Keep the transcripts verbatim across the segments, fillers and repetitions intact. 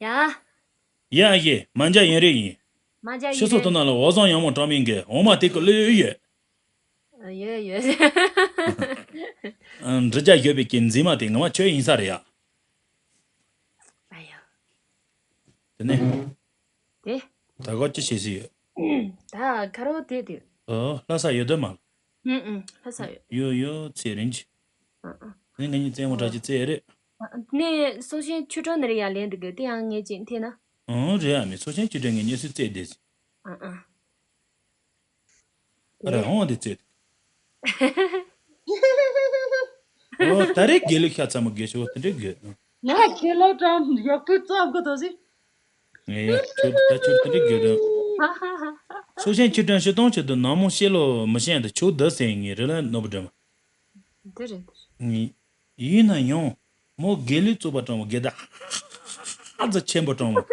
ཡ། ཡ་ཡེ། མ་འཇའ་ཡིན་རེད་ཡིན། མ་འཇའ་ཡིན་ཕྱི་སོ་རེད། དོ་ན་ལ་འོ་བཟང་ཡང་མོ་གྲངས་མིན་གི་འོ་མ་དེ་གི་ལོས་ཡོད། ཡོད་ཡོད། འབྲི་རྒྱ་ཡོད་པའི་གི་འཛིན་མ་དེ་ངོ་མ་ཁྱོད་ཡིན་ས་རེད་ཡ། ཨ་ཡ། དེ་ནས། དེ། ད་གོ་ཅི་བྱེད་སྲིད་ཡོད། ད་ཁ་རོ་དེ་དེ། ཨོ་ལྷ་ས་ཡོད་དོ་མ། ཨུ་ཨུ་ལྷ་ས་ཡོད། ཡོད་ཡོད་ཚེ་རིང་ཅི། ཨ་ཨ། ནི་ང་གཉིས་རྩེད་མོ་འདྲ་ཅི་རྩེད་རེད། ནས་སོ་ཤིང་ཆུ་གྲོན་ནི་རེད་ཡ་ལེན་འདུག་གི་དེ་ཡང་ངས་ཅིག་འཐེན་ན། ཨང་རེད་ཨ་མི་སོ་ཤིང་ཆུ་གྲོན་ངས་ཉེ་སུ་རྩེད་བསྡད་ཟིན། ཨ་ཨ། ཨ་རེ་ཧོང་དེ་རྩེད། ཨོ་ད་རེས་དགེ་ལུགས་ཤ་ཚ་མོ་དགེ་ཆོ་དེ་འདྲས་དགོས། ང་དགེ་ལོ་གྲངས་ཡག་པོའི་རྩ་བ་དོ་ཟིན། ངས་ཁྱོད་ད་ཁྱོད་དེ་འདྲས་དགོས་དོན། སོ་ཤིང་ཆུ་གྲོན་ཤི་སྟོང་ཆེད་དུ་ནག་མོ་ཤེ་ལོ་མི་ཤེས་ད་ཁྱོད་དེ་ཟེར་ངས་རེ་ལ་ནོར་བུ་འདྲ་མ། འདི་རེད། ངས། ཡིན་ན་ཡང་། མོ་དགེ་ལུགས་བཙོག་པ་དྲང་བོ་དགེ་ད་ཧ་ཙ་ཆེན་པོ་དྲང་བོ།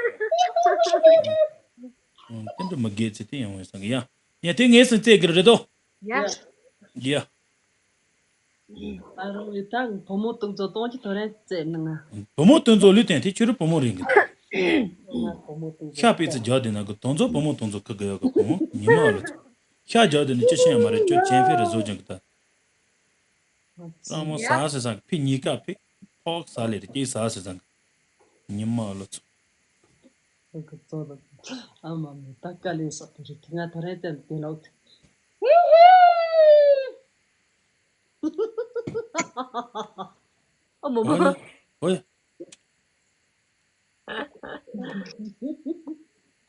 ཨང་། དེ་འདྲ་མི་དགེ་ཚེ་དེ་ཡང་བས་སང་གི་ཡ། ཡ་དེ་ངས་སུ་རྩེད་གི་རེད་དོ། ཡ། ཡ། ཨ་རོ་ཡི་ད་བུ་མོ་དུང་ཚོ་གཏོང་གི་ཐོ་རེ་རྩེད་ནི་ང་། བུ་མོ་དུང་ཚོ་ལུས་དེན་དེ་ཁྱོད་རུ་བུ་མོ་རིང་གི། ང་བུ་མོ་དུང་ཚོ། ཤ་པི་ཙི་རྒྱག་དེ་ན་གི་དུང་ཚོ་བུ་མོ་དུང་ཚོ་ཁི་གི་ཡོད་གི་བུ་མོ་ཉི་མ་ལ་ཚོ། ཤ་རྒྱག་དེ་ནི་ཅི་ཤེས་ཡ་མ་རེད་ཁྱོད་ཅན་ཕི་རེ་བཟོ་ཅན་གི་ད། ལྷ་མོ་ཟ་ཟེར་ཟང་ཕི་གཉིས་ཀ་ཕི་ཕོག་ཟ་ལེ་རེ་སྐྱེས་ཟ་ཟེར་ཟང་། ཉི་མ་ལོ་ཚོ། ཨ་མ་མི་ད་དཀའ་ལས་སོགས་དེ་རེད་ང་ད་རེད་དེ་དེ་ལོག་དེ། ཨ་མ་མ། ཨོ་ཡ།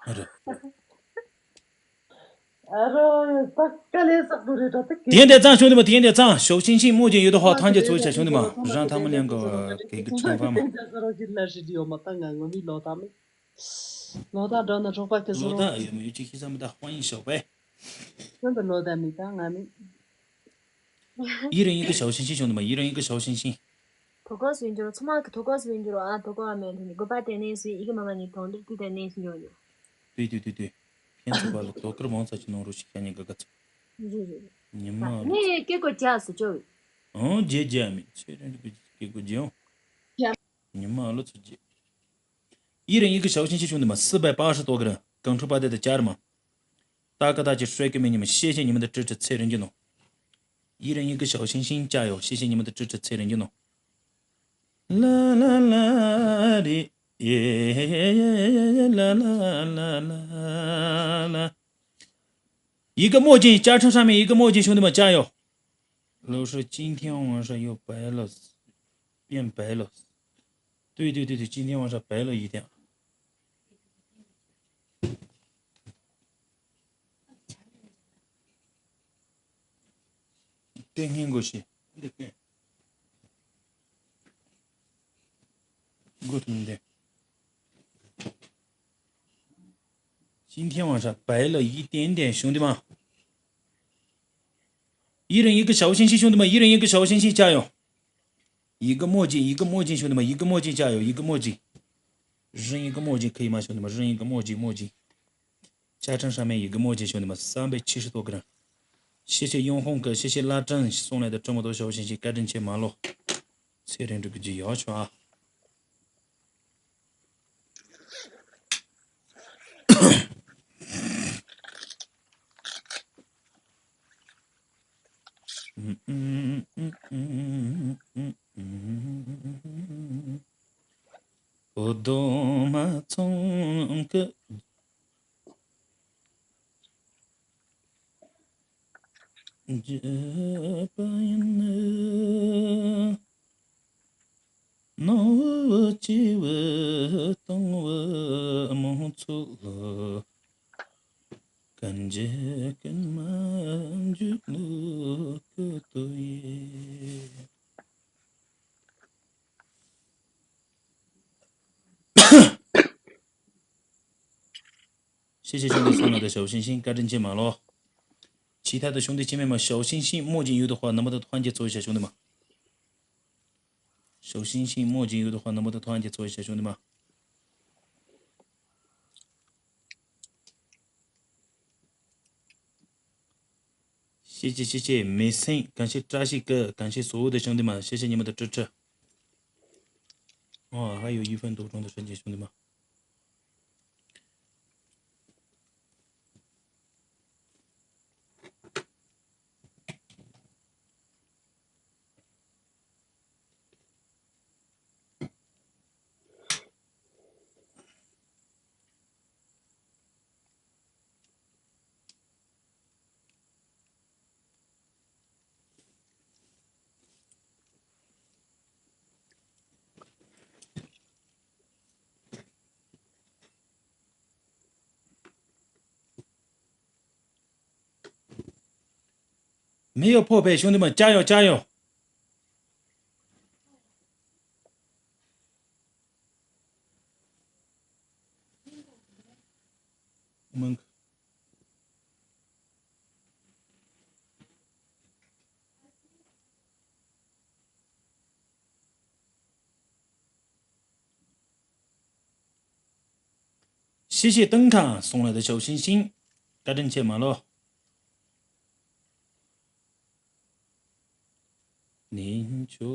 ཨ་རེ། ཨ་རོ་ཡ་ད་དཀའ་ལས་སོགས་དེ་རེད་ད་དེ་གི། དེ་འདྲ་ཙང་བྱུང་དུ་མ་དེ་འདྲ་ཙང་ཞོག་ཤིང་ཤིང་མོ་ཅན་ཡོད་དོ་ཧོ་ཐང་ཅན་ཚོ་ཡི་ཆ་བྱུང་དུ་མ་རང་ཐང་མ་ཉམས་གོ་གེ་གི་ཆུང་ཕ་མ། ད་ས་རོ་ཞིག་ལ་ཞིག་ཡོད་མ་ད་ང་ངོ་མི་ལོ་ད་མི། ལོ་ད་འགྲོ་ན་གྲོགས་པ་ཁྱེད་ཚོ་ལོ་ད་ཡོད་མི་ཡོད་ཅིག་ཤི་ས་མི་ད་དཔང་ཡིན་ཞོག་པས། ཁྱོད་ད་ལོ་ད་མི་ད་ང་མི། ཡི་རང་ཡི་གི་ཞའོ་ཤིང་ཤིང་བྱུང་དུ་མ་ཡི་རང་ཡི་གི་ཞའོ་ཤིང་ཤིང་། ཐོ་ཀོ་སུ་འགྱུར་ཚོ་མ་གི་ཐོ་ཀོ་སུ་འགྱུར་ཨ་ཐོ་ཀོ་ཨ་མེན་ཐོ་ནི་གོ་པ་ཏེ་ནེ་སུ་ཡི་གི་མ་མ་ནི་ཐོང་དུ་ཏི་ཏེ་ནེ་སུ་འགྱུར་འགྱུར། ཏུས་ཏུས་ཏུས་ཏུས། ཕན་ཚུན་བར་ལ་དོ་ཁུར་མང་ཙམ་གྱི་ནང་རུ་ཞིག་ཤ་ཉེ་ག་ག་ཚོད། རེད་རེད་རེད། ཉི་མ་ལོ། ནི་སྐད་གོ་རྒྱག་སུ་ཅོ། ཨང་རྒྱས་རྒྱས་མི་ཚེ་རིང་རིག་གི་སྐད་གོ་རྒྱས་འོང་། ཉི་མ་ལོ་ཚོ་རྒྱས། ཡི་རང་ཡི་གི་ཞའོ་ཤིང་ཤིང་བྱུང་དུ་མ་སི་པའི་པ་ཧྲི་ཏོ་གི་རང་གང་ཁྲུ་པ་དེ་དུ་བཅར་མ། ད་ཀ་ད་ཅི་ཧྲེ་ཀི་མི་ཉི་མ་ཤེ་ཤེ་ཉི་མ་དུ་ཀྲི་ཀྲི་ཚེ་རིང་གི་ནོ། ཡི་རང་ཡི་གི་ཞའོ་ཤིང་ཤིང་ཅ་ཡོ་ཤེ་ཤེ་ཉི་མ་དུ་ཀྲི་ཀྲི་ཚེ་རིང་གི་ནོ། ལ་ལ་ལ་རི་ཡེ་ལ་ལ་ལ་ལ་ལ། ཡི་གི་མོ་ཅན་ཅ་ཁྲ་ཧྲ་མེ་ཡི་གི་མོ་ཅན་བྱུང་དུ་མ་ཅ་ཡོ། 老师，今天晚上要白了，变白了。对对对对，今天晚上白了一点。 ཏེ་སྙིང་གོ་ཤི། གོ་ཐུང་ཏེ། 今天晚上白了一点点，兄弟们。一人一个小星星，兄弟们，一人一个小星星，加油！一个墨镜，一个墨镜，兄弟们，一个墨镜，加油！一个墨镜。扔一个墨镜可以吗，兄弟们？扔一个墨镜，墨镜。 加成上面一个墨镜，兄弟们，三百七十多个人。谢谢永红哥，谢谢拉正送来的这么多小心心，感谢马路。确认这个就要求啊。 谢谢兄弟送来的小心心，感谢马路。其他的兄弟姐妹们，小心心，墨镜有的话，能不能团结做一下，兄弟们？小心心，墨镜有的话，能不能团结做一下，兄弟们？ 谢谢谢谢，美声，感谢扎西哥，感谢所有的兄弟们，谢谢你们的支持。哦，还有一份多钟的时间，兄弟们。མི་ཡོད་ཕོ་བས་བྱུང་དུ་མ་ཅ་ཡོ་ཅ་ཡོ། མང་ཤེས་བྱའི་སྟེང་ཁ་སོང་ལ་དེ་ཆོག་ཤིང་ཤིང་། བཀའ་དྲིན་ཆེ་མ་ལོ། ནིན་ཆོ་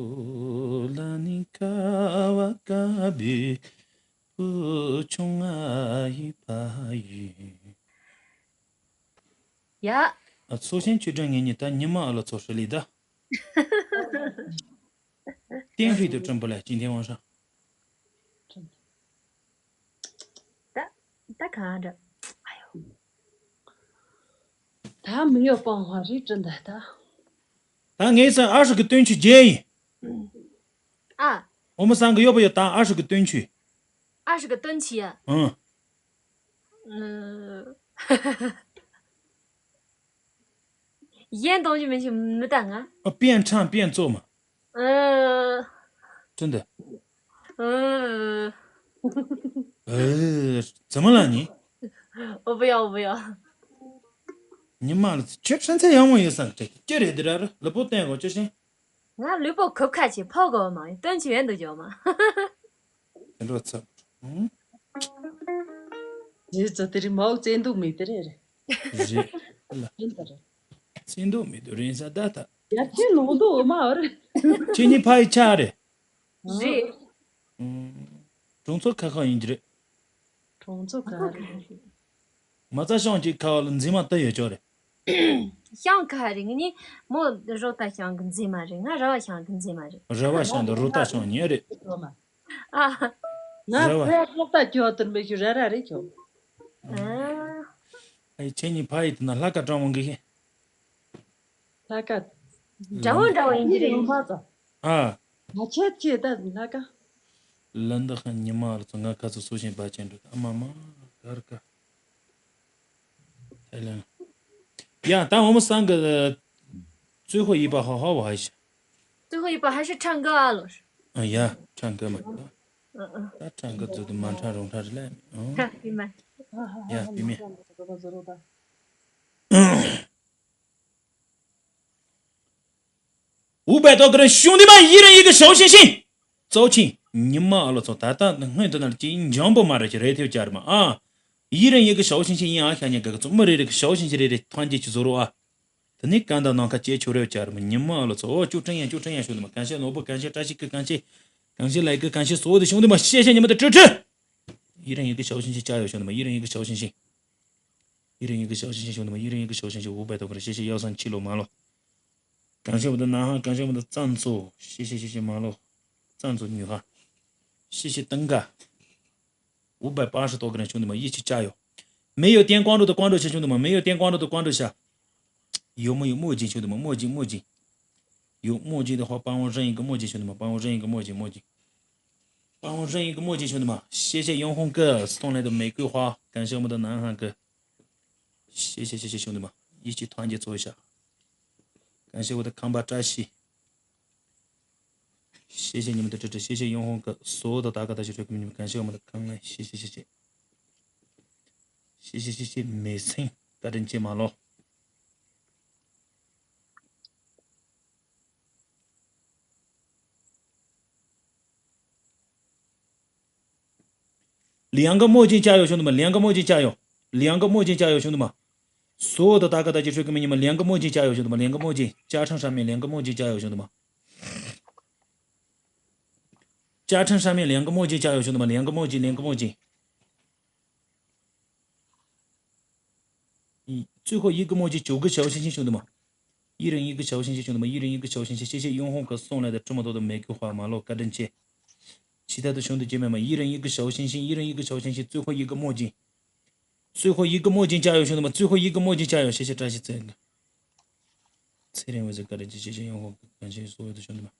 ལ་ནི་ཁ་བ་ཀ་བི་བུ་ཆུང་ང་ཡི་ཕ་ཡི། ཡ། ཨ་ཚོ་ཤན་ཆུ་དྲང་ངེད་གཉིས་ད་ཉི་མ་ཨ་ལོ་ཚོ་ཧྲི་ལི་ད། ཏན་ཧྲི་དུ་ཀྲུམ་པོ་ལ་ཅིན་ཐེན་ཝང་ཧྲ། ད་ད་གང་འདྲ། ཨ་ཡོ། ད་མི་ཡོད་སྤང་བ་རེད་དྲན་ད་ད། ད་ངས་ས་ཨ་ཧྲི་གི་སྟོན་ཆུ་རྒྱལ་ཡིན། ཨ། ཨོ་མོ་སང་གི་ཡོད་པ་ཡོད་ད་ཨ་ཧྲི་གི་སྟོན་ཆུ། ཨ་ཧྲི་གི་སྟོན་ཆུ་ཡ། ཨང་། ཨུ། གཞན་གཏོང་རྒྱུ་མི་ཞིག་མི་ལྟ་ང་། ཨ་པེན་ཁྲང་པེན་ཙོ་མ། ཨ། ཁྲིན་ཏེ། ཨ། ཨ། ཙི་མ་ལ་ནི། ཨོ་བུ་ཡ་ཨོ་བུ་ཡ། ཉི་མ་ལ་ཁྱོད་ཁྲིན་ཚེ་ཡང་མོ་ཡོད་ས་ཀྱི་ཀྱི་རེད་དེ་ར་ར་ལུས་པོ་བསྟན་གོ་ཅོ་ཤིང་། ང་ལུས་པོ་ཁུབ་ཁ་ཆེ་ཕོ་གོ་མ་ཡིན་སྟོན་ཆེ་ཡོན་དུ་འཇོག་མ། དེ་འགྲོ་ཚར། ཨང་། རྗེས་ཙོ་དེ་རིང་མའོ་བཙན་འདུག་མེད་དེ་རེད་རེད། རེད། ལ། ཡིན་ད་རེད། བཙན་འདུག་མེད་དུ་རིང་ས་ད་ད། ཡ་ཁྱེད་ལོག་འདུག་འོ་མ་བར། ཁྱེད་གཉིས་ཕ་ཡི་ཆ་རེད། རེད། ཨང་། གྲོང་ཚོ་ཁ་ཁ་ཡིན་གྱི་རེད། གྲོང་ཚོ་ཁ་རེད། མ་རྩ་ཤང་གཅིག་ཁ་བ་ལ་འཛིན་མ་ལྟ་ཡོད་ཅོག་རེད། ཤང་ཁ་རེད་ངི་ནི་མོ་རོ་ཏ་ཤང་གི་འཛིན་མ་རེད། ང་ར་བ་ཤང་གི་འཛིན་མ་རེད། ར་བ་ཤང་དང་རོ་ཏ་ཤང་གཉིས་རེད། ཨ། ང་ར་བ། ཕ་རོ་ཏ་ཁྱོད་དུར་མེད་ཤུ་ར་ར་རེད་ཁྱོད། ཨ། ཨེ་ཁྱེད་གཉིས་ཕ་ཡི་དེ་ན་ལྷ་ཁ་གྲང་བོ་འགི་ཧེ། ལྷ་ཁ། འདྲ་བོ་འདྲ་བོ་ཡིན་གྱི་རེད། ཡིན་མ་ཙམ། ཨ། ང་ཁྱེད་ཁྱེད་ད་ལྷ་ཁ། ལ་འདི་ཁ་ཉི་མ་རུ་ཚོ་ང་ཁ་ཚོ་སུ་ཞིང་བ་ཅན་འགྲོ་ཨ་མ་མ་གར་ཀ། ཐའི་ལན། ཡ་ད་འོ་མོ་སང་གི། ཙུའི་ཧོ་ཡི་པ་ཧ་ཧ་བ་ཧ་ཤ། ཙུའི་ཧོ་ཡི་པ་ཧ་ཤ་ཁྲང་གི་ཨ་ལོ། ཨ་ཡ་ཁྲང་གི་མ་ད། ཨ་ཨ། ད་ཁྲང་གི་ཙུ་དུ་མ་ཁྲང་རུང་ཁྲ་རི་ལ་མི། ཨ། ཡ་ཡི་མ། ཡ་བི་མེ། འུ་བའི་ཏོ་གི་རང་ཤུང་དེ་མ་ཡི་རང་ཡི་གི་ཞའོ་ཤིང་ཤིང་། ཙའོ་ཆིང་ཉི་མ་ཨ་ལོ་ཚོ་ད་ལྟ་སྔོན་དུ་ན་ཅི་འཇམ་པོ་མ་རེད་ཅི་རེད་ཐེབས་བཅར་མ་ཨ། ཡི་རང་ཡི་གི་ཞའོ་ཤིང་ཤིང་ཡིན་ཨ་ཤ་ཉ་གི་གི་ཚོ་མི་རེ་རེ་གི་ཞའོ་ཤིང་ཤིང་རེ་རེ་ཐང་རྒྱལ་གྱི་བཟོ་རོ་ཨ། དེ་ནས་གང་དང་ནང་ཁ་ཅེ་ཆོ་རེ་བཅར་མ་ཉི་མ་ཨ་ལོ་ཚོ་ཨོ་ཅུ་ཁྲེང་ཡ་ཅུ་ཁྲེང་ཡ་ཤུ་དེ་མ་གང་ཤེས་ནོ་བུ་གང་ཤེས་བཀྲ་ཤིས་ཀི་གང་ཤེས། གང་ཤེས་ལ་ཡི་གི་གང་ཤེས་སོ་དེ་ཤུང་དེ་མ་ཤེས་ཤེས་ཉི་མ་དེ་ཁྲུ་ཁྲུ། ཡི་རང་ཡི་གི་ཞའོ་ཤིང་ཤིང་ཅ་ཡོ་ཤུང་དེ་མ་ཡི་རང་ཡི་གི་ཞའོ་ཤིང་ཤིང་། ཡི་རང་ཡི་གི་ཞའོ་ཤིང་ཤིང་ཤུང་དེ་མ་ཡི་རང་ཡི་གི་ཞའོ་ཤིང་ཤིང་འུ་བའི་ཏོ་གི་རང་ཤེས་ཤེས་ཡའོ་སང་ཆི་ལོ་མ་ལོ། གང་ཤེས་བུ་དུ་ན་ཧ་གང་ཤེས་བུ་དུ་ཙམ་ཚོ་ཤེས་ཤེས་ཤེས་ཤེས་མ་ལོ། ཙམ་ཚོ་ཉུ་ཧ། ཤེས་ཤེས་ཏང་ག་འུ་བའི་པ་ཧྲི་ཏོ་གི་རང་ཤུང་དེ་མ་ཡི་ཆི་ཅ་ཡོ། མེ་ཡོ་ཏེན་ཀོང་རུ་དུ་ཀོང་རུ་ཤ་ཤུང་དེ་མ་མེ་ཡོ་ཏེན་ཀོང་རུ་དུ་ཀོང་རུ་ཤ། ཡོ་མོ་ཡོ་མོ་ཇིན་ཤུང་དེ་མ་མོ་ཇིན་མོ་ཇིན། ཡོ་མོ་ཇིན་དེ་ཧོ་པ་ཝང་རང་ཡི་གི་མོ་ཇིན་ཤུང་དེ་མ་པ་ཝང་རང་ཡི་གི་མོ་ཇིན་མོ་ཇིན། པ་ཝང་རང་ཡི་གི་མོ་ཇིན་ཤུང་དེ་མ་ཤེས་ཤེས་ཡོང་ཧོང་གི་སྟོང་ལས་དུ་མེ་ཀུའི་ཧོ་གང་ཤེས་མོ་དུ་ན་ཧང་གི། ཤེས་ཤེས་ཤེས་ཤེས་ཤུང་དེ་མ་ཡི་ཆི་ཐང་རྒྱལ་ཚོ་ཤ། གང་ཤེས་བུ་དུ་ཁང་པ་བཀྲ་ཤིས། ཤེས་ཤེས་ཉི་མ་དུ་ཁྲི་ཁྲི་ཤེས་ཤེས་ཡོང་ཧོང་གི་སོ་དུ་ད་ག་ད་ཤི་ཁྲོད་ཀྱི་མི་ཉི་མ་གང་ཤེས་བུ་དུ་ཁང་ང་ཤེས་ཤེས་ཤེས་ཤེས། ཤེས་ཤེས་ཤེས་ཤེས་མེ་སེང་བཀའ་དྲིན་ཆེ་མ་ལོ། ལིའང་གི་མོ་ཅིན་ཅ་ཡོ་ཤོ་ནུ་མ། ལིའང་གི་མོ་ཅིན་ཅ་ཡོ། ལིའང་གི་མོ་ཅིན་ཅ་ཡོ་ཤོ་ནུ་མ། སོ་དུ་ད་ག་ད་ཅི་ཧྲུ་གི་མི་ཉི་མ། ལིའང་གི་མོ་ཅིན་ཅ་ཡོ་ཤོ་ནུ་མ། ལིའང་གི་མོ་ཅིན་ཅ་ཁྲང་ཧྲ་མེ། ལིའང་གི་མོ་ཅིན་ཅ་ཡོ་ཤོ་ནུ་མ། ཅ་ཁྲང་ཧྲ་མེ། ལིའང་གི་མོ་ཅིན་ཅ་ཡོ་ཤོ་ནུ་མ། ལིའང་གི་མོ་ཅིན། ལིའང་གི་མོ་ཅིན། ཙུའི་ཧོ་ཡི་གི་མོ་ཅིན་ཅོ་གི་ཞའོ་ཤིང་ཤིང་ཤོ་ནུ་མ། ཡི་རང་ཡི་གི་ཞའོ་ཤིང་ཤིང་ཤོ་ནུ་མ། ཡི་རང་ཡི་གི་ཞའོ་ཤིང་ཤིང་ཤེས་ཤེས་ཡོང་ཧོང་གི་སོང་ལ་དེ་ཁྲི་མ་ཏོ་དུ་མེ་གི་ཧོ་མ་ལོ་བཀའ་དྲིན་ཆེ། ཕྱི་ཐ་དུ་ཤོང་དུ་ཅེ་མེ་མ། ཡི་རང་ཡི་གི་ཞའོ་ཤིང་ཤིང་། ཡི་རང་ཡི་གི་ཞའོ་ཤིང་ཤིང་། ཙུའི་ཧོ་ཡི་གི་མོ་ཅིན། ཙུའི་ཧོ་ཡི་གི་མོ་ཅིན་ཅ་ཡོ་ཤོ་ནུ་མ། ཙུའི་ཧོ་ཡི་གི་མོ་ཅིན་ཅ་ཡོ། ཤེས་ཤེས་བཀྲ་ཤིས་ཚེ་གི། ཚེ་རིང་བ་ཟེར་བཀའ་དྲིན་ཆེ། ཤེས་ཤེས་ཡོང་ཧོང་གི་གང་ཤེས་སོ་ཡོ་དུ་ཤོ་ནུ་མ།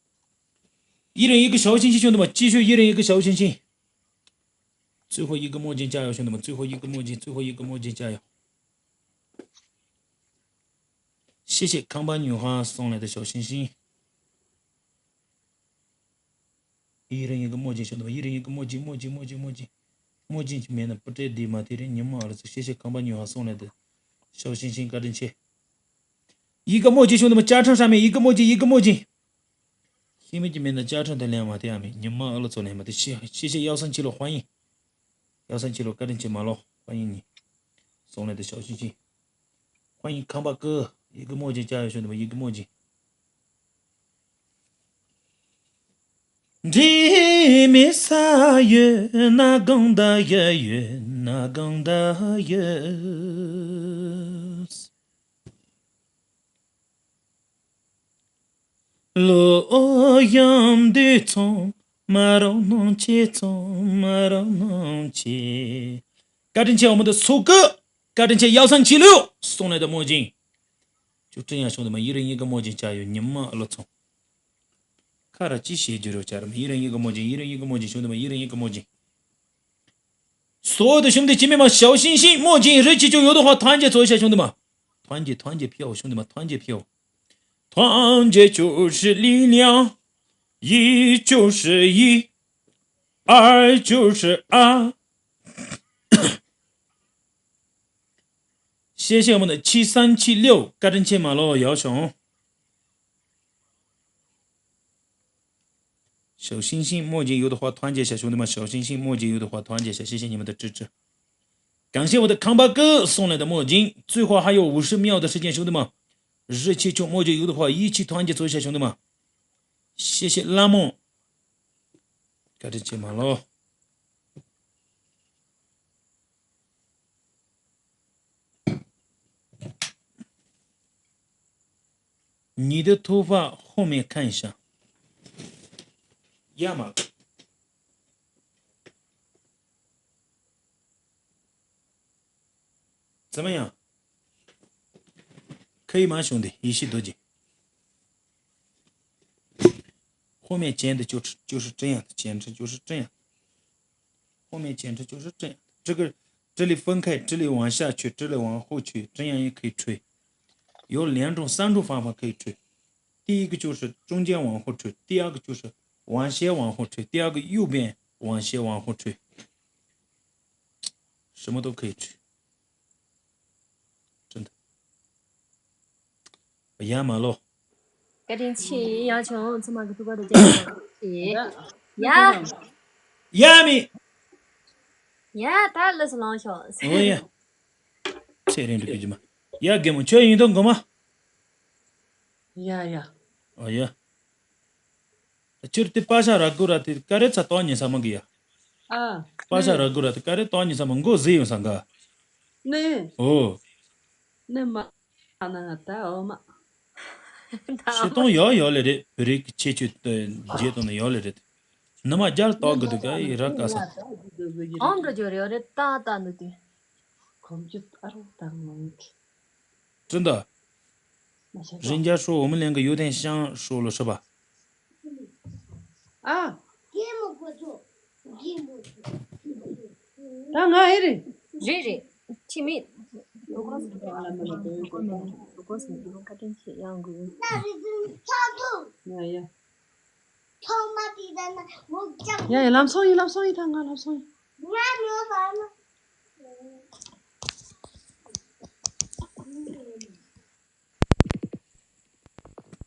ཡི་རང་ཡི་གི་ཞའོ་ཤིང་ཤིང་ཤོ་ནུ་མ། ཅི་ཤོ་ཡི་རང་ཡི་གི་ཞའོ་ཤིང་ཤིང་། ཙུའི་ཧོ་ཡི་གི་མོ་ཅིན་ཅ་ཡོ་ཤོ་ནུ་མ། ཙུའི་ཧོ་ཡི་གི་མོ་ཅིན། ཙུའི་ཧོ་ཡི་གི་མོ་ཅིན་ཅ་ཡོ། 谢谢康巴女孩送来的小心心。一人一个墨镜，兄弟们，一人一个墨镜，墨镜，墨镜，墨镜。墨镜没了，不摘的嘛，对人你妈儿子，谢谢康巴女孩送来的小心心，高跟鞋。一个墨镜，兄弟们，加成上面一个墨镜，一个墨镜。因为这边的加成的量嘛，对啊，你妈儿子做来嘛，对，谢谢，谢谢幺三七六，欢迎。幺三七六，高跟鞋马路，欢迎你。送来的小心心。欢迎康巴哥，一个墨镜，加油，兄弟们，一个墨镜。འབྲས་མེད་ས་ཡོད་ན་གང་ད་ཡ་ཡོད་ན་གང་ད་ཡོད། ལོ་ཡང་དུས་ཚང་མ་རང་སྣང་ཆེ་ཚང་མ་རང་སྣང་ཆེ། བཀའ་དྲིན་ཆེ་འོ་མ་དུ་སོ་ཀི། བཀའ་དྲིན་ཆེ་ཡའོ་སང་ཆི་ལིའུ་སོང་ནས་དུ་མོ་ཅིང་། ཅུ་ཀྲི་ཡང་བྱུང་དུ་མ་ཡི་རེ་ཡི་གི་མོ་ཅིང་བྱ་ཡོད་ཉི་མ་ཨ་ལོ་ཚོང་། ཁ་ར་ཅི་བྱེད་རྒྱུ་རོ་བྱ་ར་མ་ཡི་རེ་ཡི་གི་མོ་ཅིང་ཡི་རེ་ཡི་གི་མོ་ཅིང་བྱུང་དུ་མ་ཡི་རེ་ཡི་གི་མོ་ཅིང་། སོ་དུ་བྱུང་དུ་ཅི་མེད་མ་ཞའོ་ཤིང་ཤིང་མོ་ཅིང་རི་ཅི་ཅུ་ཡོད་དུ་ཧོ་ཐང་ཅེ་ཚོ་ཤ་བྱུང་དུ་མ། ཐང་ཅེ་ཐང་ཅེ་ཕིའོ་བྱུང་དུ་མ་ཐང་ཅེ་ཕིའོ། ཐང་ཅེ་ཅུ་ཧྲི་ལི་ལིའང་།一就是一，二就是二。谢谢我们的七三七六，高真千马路姚雄。小星星墨镜有的话团结一下，兄弟们，小星星墨镜有的话团结一下，谢谢你们的支持。感谢我的康巴哥送来的墨镜，最后还有五十秒的时间，兄弟们，热气球墨镜有的话一起团结做一下，兄弟们，谢谢拉莫。 བཀའ་དྲིན་ཆེ་མ་ལོ། ཉི་ཟླ་ཐོག་ཕ་ཧོ་མེ་ཁན་ཤ། ཡ་མ། 怎么样？可以吗，兄弟？一息多久？后面剪的就是就是这样的，剪成就是这样。后面剪成就是这样的。这个这里分开，这里往下去，这里往后去，这样也可以吹。有两种、三种方法可以吹。第一个就是中间往后吹，第二个就是往斜往后吹，第二个右边往斜往后吹。 什么都可以吃。真的。ཡ་མ་ལོ། བཀའ་དྲིན་ཆེ་ཡ་ཆུང་ཚང་མ་གི་ཐུགས་ཁུར་དང་རྒྱབ་སྐྱོར་ཆེ། ཡ། ཡ་མི། ཡ་ད་ལ་སུ་ལང་ཤོག་ཨོ་ཡ། ཚེ་རིང་འགྲིག་གི་མ། ཡ་རྒན་མོ་ཁྱོད་ཡིན་དོ་མགོ་མ། ཡ་ཡ། ཨོ་ཡ། ཁྱོད་དེ་པ་ཤ་ར་གུ་ར་དེ་ཀ་རེ་ཚ་ཏོ་ཉེ་ས་མ་གི་ཡ། ཨ། པ་ཤ་ར་གུ་ར་དེ་ཀ་རེ་ཏོ་ཉེ་ས་མ་མགོ་ཟི་ཡོང་ས་ག་ནི། ཨོ། ནི་མ་ན་ད་ཨོ་མ། ཤི་སྟོང་ཡོ་ཡོ་ལེ་རེད། བོད་རིགས་ཀྱི་ཁྱད་ཆོས་དེ་རྗེས་གཏོང་ནི་ཡོ་ལེ་རེད། ནི་མ་རྒྱལ་ཏོ་གི་འདུག་ག་ཡི་ར་ཀ་ས། ཨོམ་ར་ཇོ་རེ་ཡོ་རེད་ད་ད་ནི་དེ། ཁོམ་ཅི་ཨ་རོ་ད་ངོ་། ཀྲི་འདའ། རིན་རྒྱ་ཧྲོ་འོ་མི་ལེན་གི་ཡོད་དན་ཤང་ཧྲོ་ལོ་ཧྲི་པ། ཨ། ད་ང་ཨེ་རེད། རེད་རེད། ཁྱི་མེད། ཡ་ཡ། ཡ་ཡ་ལམ་སང་ཡིན་ལམ་སང་ཡིན་ད་ང་ལམ་སང་ཡིན།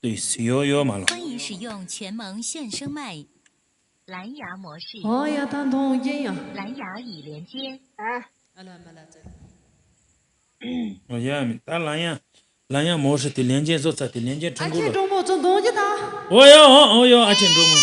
对，是有有嘛了。欢迎使用全蒙现声麦蓝牙模式。 ཨོ་ཡ་ད་མཐོང་རྒྱུ་ཡ། 蓝牙已连接。 ཨ་ལ་མ་ལ་ཙེ། ཨོ་ཡ་མི་ད་ལ་ཡ། ལ་ཡ་མོ་ཧྲི་དེ་ལན་ཅན་བཟོ་ཚ་དེ་ལན་ཅན་ཨ་ཁྲིན་ཁྲུང་གུ་ལ། ཁྲུང་མོ་ཚོ་འདོང་རྒྱུ་དང་། ཨོ་ཡ་ཨོ་ཨོ་ཡ་ཨ་ཁྲིན་ཁྲུང་མོ།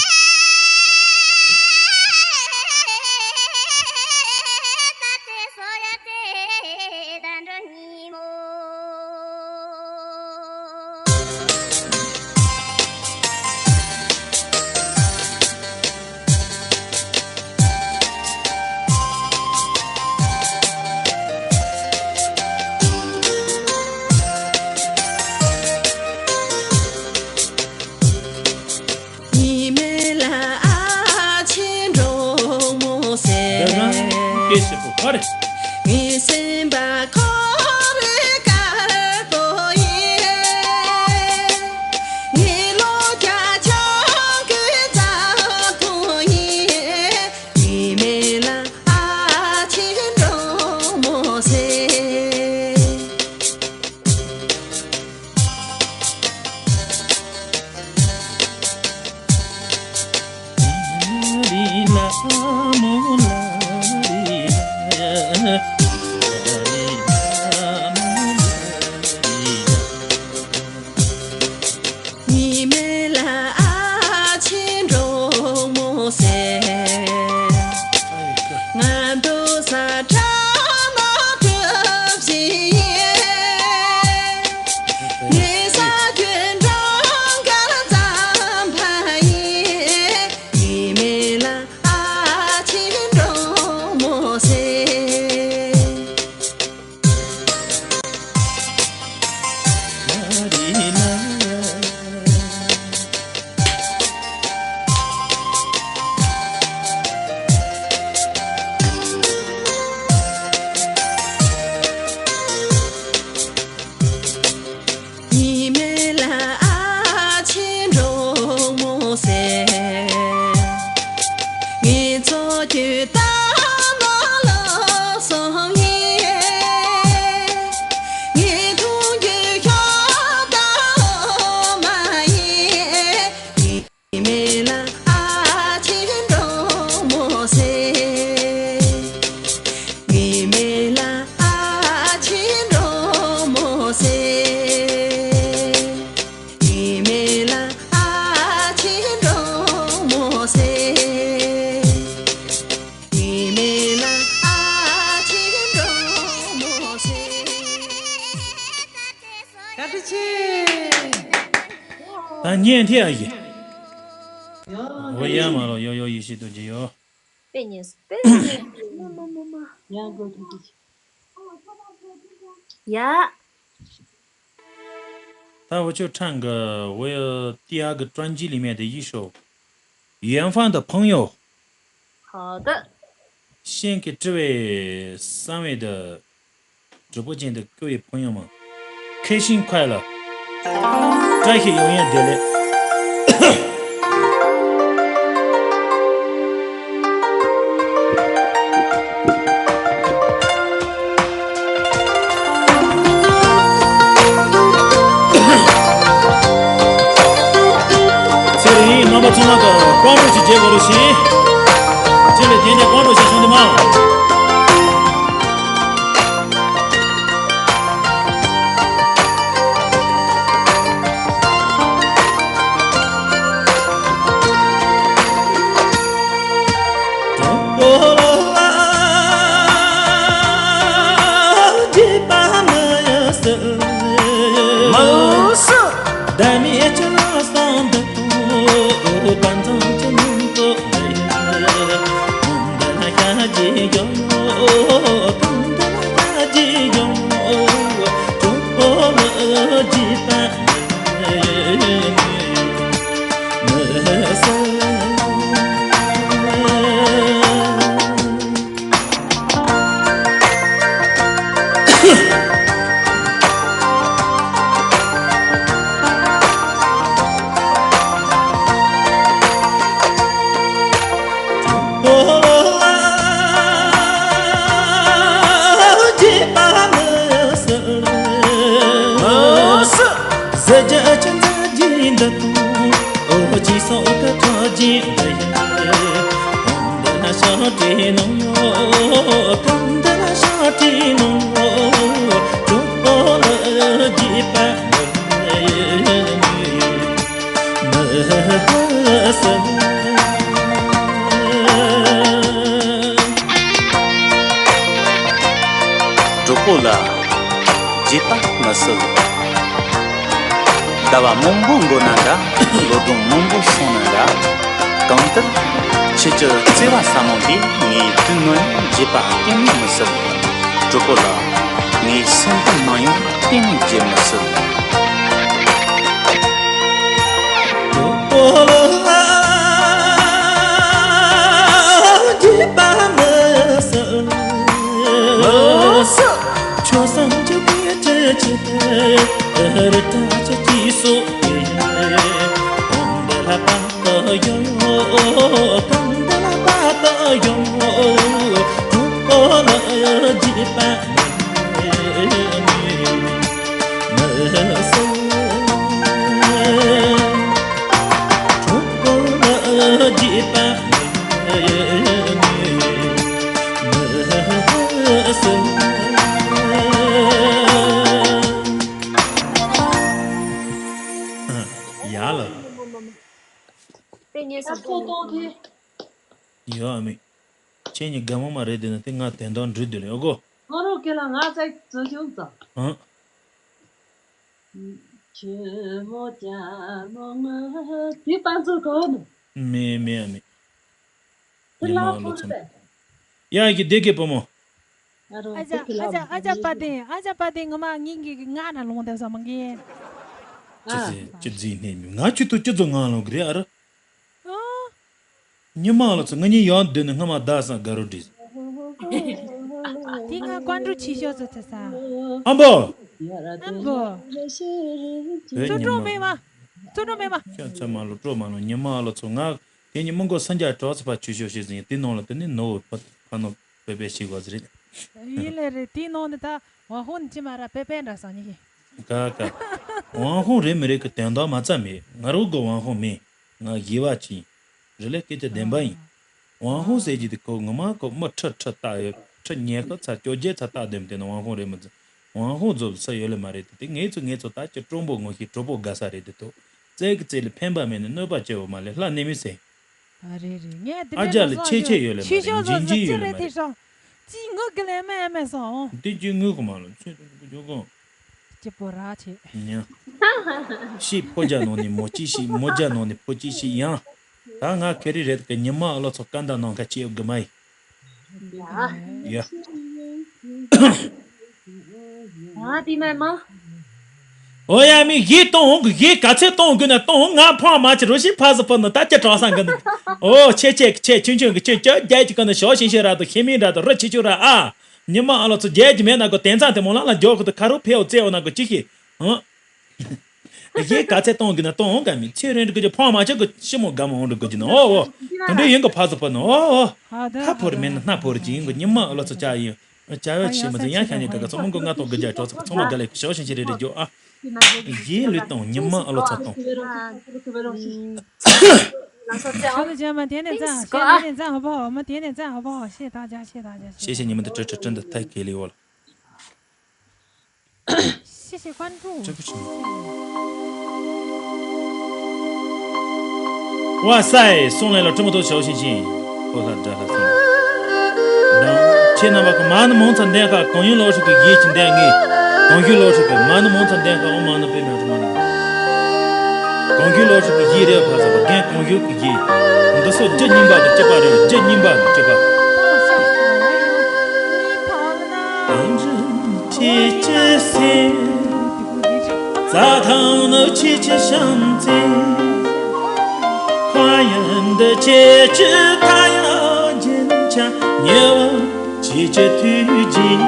བཀའ་དྲིན་ཆེ། ད་བརྙན་ཐད་ཡ་ཡིན། འོ་ཡ་མ་ལོ་ཡོ་ཡོ་ཡེ་ཤེས་རྡོ་རྗེ་ཡོ། དཔེ་ཉེས་སོ་དཔེ་ཉེས་སོ། ཡ། 我就唱个我第二个专辑里面的一首《远方的朋友》。好的。献给这位三位的直播间的各位朋友们，开心快乐， བཀྲ་ཤིས་ཡོང་ཡོང་བདེ་ལེགས། ཚེ་རིང་རྣམ་པ་ཚང་མ་གི་བཀྲ་ཤིས་ཅིག་རྒྱལ་དགོས་རུ་ཞིག་ཅི་ལས་དེ་ནས་བཀྲ་ཤིས་སོང་དེ་མ། གྲོགས་པོ་ལ་བརྗེད་པ་མི་སྲིད། ཟླ་བ་མང་པོ་འགོར་ན་འདྲ། ལོ་སྒྲོན་མང་པོ་སོང་ན་འདྲ། གང་ལྟར་ཁྱེད་ཀྱི་བརྩེ་བ་ཟབ་མོ་འདིས་ངའི་དུས་ངན་བརྗེད་པ་གཏན་ནས་མི་སྲིད། གྲོགས་པོ་ལགས། ངའི་སེམས་པ་ནང་ཡང་གཏན་ནས་བརྗེད་མི་སྲིད། གྲོགས་པོ་ལགས། བརྗེད་པ་མི་སྲིད། མི་སྲིད། ཁྱོད་བསམ་གྱི་དེ་ཅི་ཅི་དེ་རི་ཏྲ་ཅི་ཅི་སོ་ཡེ་ཡེ། གང་འདི་ལ་པ་ཏ་ཡོ་ཡོ། གང་འདི་ལ་པ་ཏ་ཡོ་ཡོ། གྲོགས་པོ་ལགས་བརྗེད་པ་མི་སྲིད། མི་སྲིད། གྲོགས་པོ་ལགས་བརྗེད་པ་མི་སྲིད། ཡ་ལ། དཔེ་ཉེས་སོ། ཡོད་ཨ་མི། ཁྱེད་གཉིས་དགའ་མོ་མ་རེད་དེ་ན་དེ་ང་དོན་དག་འགྲུལ་དུ་ལེ་ཨོ་གོ། ང་རོ་ཁྱེད་ལ་ང་ཚ་ཚོ་ཤོག་ཙང་། ཧང་། ཁྱོད་མོ་ཀྱ་མོ་ང་དེ་པ་ཚོ་གོ་ནོ། མེ་མེ་མེ། དེ་ཉི་མ་ལ་ལོ་ཚོ་ཚོད་པས། ཡ་གི་བདེ་གི་བུ་མོ། ཨ་རོ་ཨ་ཅག་ཨ་ཅག་ཨ་ཅག་པ་ཏི་ཨ་ཅག་པ་ཏི་ངོ་མ་ངིན་གི་ང་ན་ལོང་དེ་ས་མ་གི། ཅི་ཟེ་ཅི་ཟེ་ནས་མི་ང་ཆུ་ཏུ་ཅི་ཚོ་ང་ལོང་གི་རེད་ཨ་ར། ཨོ། ཉི་མ་ལ་ཚོ་ང་གཉིས་ཡོང་སྡོད་ནས་སྔ་མ་བདག་སང་དགའ་རོ་འདྲི། དེ་ང་ཀོན་ཀྲུ་ཆི་ཤོ་ཚོ་ཚེ་ས། ཨམ་བོ། ཨམ་བོ། བོད་ཉི་མ། བཙོ་གྲོགས་མེད་མ། བཙོ་གྲོགས་མེད་མ། ཁྱོད་ཚོ་མ་ལོ་སྤྲོ་མ་ལོ་ཉི་མ་ལ་ཚོ་ང་དེ་ཉི་མ་མགོ་སང་རྒྱ་གྲོགས་ཚོ་ཕ་ཆུ་ཤོ་ཤེས་ཟིན་དེ་ནང་ལ་དེ་ནི་ནོ་བོ་ཕ་ནོ་པེ་པེ་ཤི་གོ་ཟི་རེད། ཡིན་ལེ་རེད་དེ་ནང་ནི་ད་ཝང་ཧོང་ནི་ཅི་མ་ར་པེ་པེ་འདྲ་སང་ཉི་ཤི། ཀ་ཀ། ཝང་ཧོང་རེད་མི་རེད་གི་དོན་དག་མ་ཚ་མེད་ང་རོ་གོ་ཝང་ཧོང་མེད། ང་དགེ་བ་ཅིག་ཡིན། རི་ལས་སྐད་ཆ་བདེན་པ་ཡིན། ཝང་ཧུང་ཟེར་གྱི་དེ་ཁོ་ངོ་མ་ཁོ་མི་ཁྲི་ཁྲི་བཏགས་ཡོད་ཁྲི་ཉེར་ཁ་ཚ་བཅོ་བརྒྱད་ཚ་བཏགས་བསྡད་མི་དེ་ནི་ཝང་ཧུང་རེད་མི་ཚེ་ཝང་ཧུང་རྫོབ་ས་ཡོད་ལེ་མ་རེད་དེ་དེ་ངེད་ཚོ་ངེད་ཚོ་ད་ཀྱི་སྤྲོ་པོ་ངོ་ཤེས་གྲོགས་པོ་དགའ་ས་རེད་དེ་ཐོ་རྩེ་གི་རྩེ་ལ་ཕན་པ་མེད་ནི་གནོད་པ་སྐྱེལ་བ་མ་ལས་ལྷ་གནས་མི་ཟེར། ཨ་རེད་རེད་ངས་དེ་ཨ་ཅག་ལ་ཆེ་ཆེ་ཡོད་ལེ་མ་རེད་འཇིན་འཇིན་ཡོད་ལེ་མ་རེད། ཅི་ངུ་གི་ལེ་མེ་མེ་སོང་། འདི་ཅི་ངུ་གི་མ་ལ་ཚོད་དུ་གི་འཇོག་གོ། སྐྱིད་པོ་ར་ཆེ། ཉ། ཤི་ཕོ་རྒྱ་ནང་ནས་མོ་ཅི་ཤི་མོ་རྒྱ་ནང་ནས་ཕོ་ཅི་ཤི་ཡང་། ད་ང་ཁེ་རི་རེད་གི་ཉི་མ་ཨ་ལོ་ཚོ་ཀ་འདའ་ནང་ཁ་ཅི་ཡོད་གི་མ་ཡི། ཡ། ཨ་དེ་མ་མ། ཨོ་ཡ་མི་གཞི་གཏོང་གི་གཞི་ག་ཚད་གཏོང་དགོས་ན་གཏོང་ང་ཕང་མ་ཆེ་རོ་ཤི་ཕ་ཟི་ཕ་ནི་ད་ཅི་གྲོགས་སང་གི་ནི། ཨོ་ཆེ་ཆེ་གི་ཆེ་ཆུང་ཆུང་གི་ཆུང་ཅོ་རྒྱལ་གྱི་ཀ་ནི་ཞོ་ཤིང་ཤིང་ར་དུ་ཤི་མིན་ར་དུ་རུ་ཆི་ཆུ་ར་ཨ། ཉི་མ་ཨ་ལོ་ཚོ་རྒྱལ་གྱི་མེད་ན་གོ་དེང་སང་དེ་མོ་ལ་ལ་འཇོག་གི་དུ་ཁ་རུ་ཕེའུ་རྩེའུ་ན་གོ་ཅི་ཤི། ཧང་། གཞན་ག་ཚད་གཏོང་གི་ན་གཏོང་འོང་ག་མི་ཚེ་རིང་འགྲོ་གི་ཕོང་མ་ཆག་གི་ཤི་མོ་དགའ་མོ་འོང་འགྲོ་གི་ན་ཨོ་ཨོ། དེ་འདྲ་ཡིན་གི་ཕ་ཚོ་ཕ་ན་ཨོ་ཨོ། ཐ་ཕོར་མེད་ན་སྣ་ཕོར་གྱི་ཡིན་གི་ཉི་མ་ཨ་ལོ་ཚོ་ཅག་ཡིན། བྱ་བ་ཆེ་མ་ཚོ་ཡང་ཤ་ཉེ་ག་ག་ཚོ་མོ་གི་ང་གཏོང་གི་རྒྱ་གྲོགས་ཚོ་ཚོ་མ་ག་ལེ་ཤོ་ཤིང་ཆེ་རེ་རེ་རྒྱོ་ཨ། གཞན་ལུས་གཏོང་ཉི་མ་ཨ་ལོ་ཚོ་གཏོང་། ཁྱོད་ལ་ཅན་མ་དེ་ནས་ཙང་ཤེས་དེ་ནས་ཙང་ཧོ་པོ་མ་དེ་ནས་ཙང་ཧོ་པོ་ཤེས་དང་ཅག་ཤེས་དང་ཅག་ཤེས། ཤེས་ཤེས་ཉི་མ་དེ་ཁྲི་ཁྲི་ཁྲི་འདི་ཐད་ཀེ་ལི་ཝོ་ལ། ཤེས་ཤེས་ཀོན་ཀྲུ། ཀྲི་པུ་ཆུ། ཝ་སའི་སོང་ལེ་ལ་ཁྲི་མོ་ཏོ་ཞའོ་ཤིན་ཤིན། ཁོ་ལ་དགྲ་ལ་སོང་། ཁྱེད་རྣམ་པ་གི་མ་ཎི་མང་ཙམ་འདོན་ཁ་གང་ཡུལ་ལོ་ཧྲི་གི་ཡིད་ཀྱི་འདོན་ངེས། གང་ཡུལ་ལོ་ཧྲི་གི་མ་ཎི་མང་ཙམ་འདོན་ཁ་ཨོ་མ་ཎི་པདྨེ་ཧཱུྃ་མ་ཎི། གང་ཡུལ་ལོ་ཧྲི་གི་ཡིད་རེ་བ་ཟ་བ་རྒན་གང་ཡུལ་གི་ཡིད། འདི་སོ་རྒྱུ་གཉིས་པ་དང་གཅིག་པ་རེད་རྒྱུ་གཉིས་པ་དང་གཅིག་པ། ཁྱེད་ཀྱི་སེམས། རྩྭ་ཐང་ནི་ཁྱེད་ཀྱི་བྱམས་བརྩེ། ཁ་ཡན་འདི་ཁྱེད་ཀྱི་ཐ་ཡ་རྒྱན་ཆ་ཉེ་བ་ཁྱེད་ཀྱི་ཐུགས་རྗེ།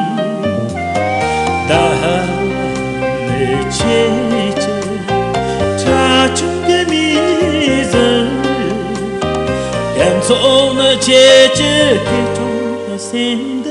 ད་ནི་ཁྱེད་ཀྱི་ཁྲ་ཆུང་གི་མིག་ཟུར། ཡན་ཚོགས་ནི་ཁྱེད་ཀྱི་ཐུགས་ཀྱི་སེམས།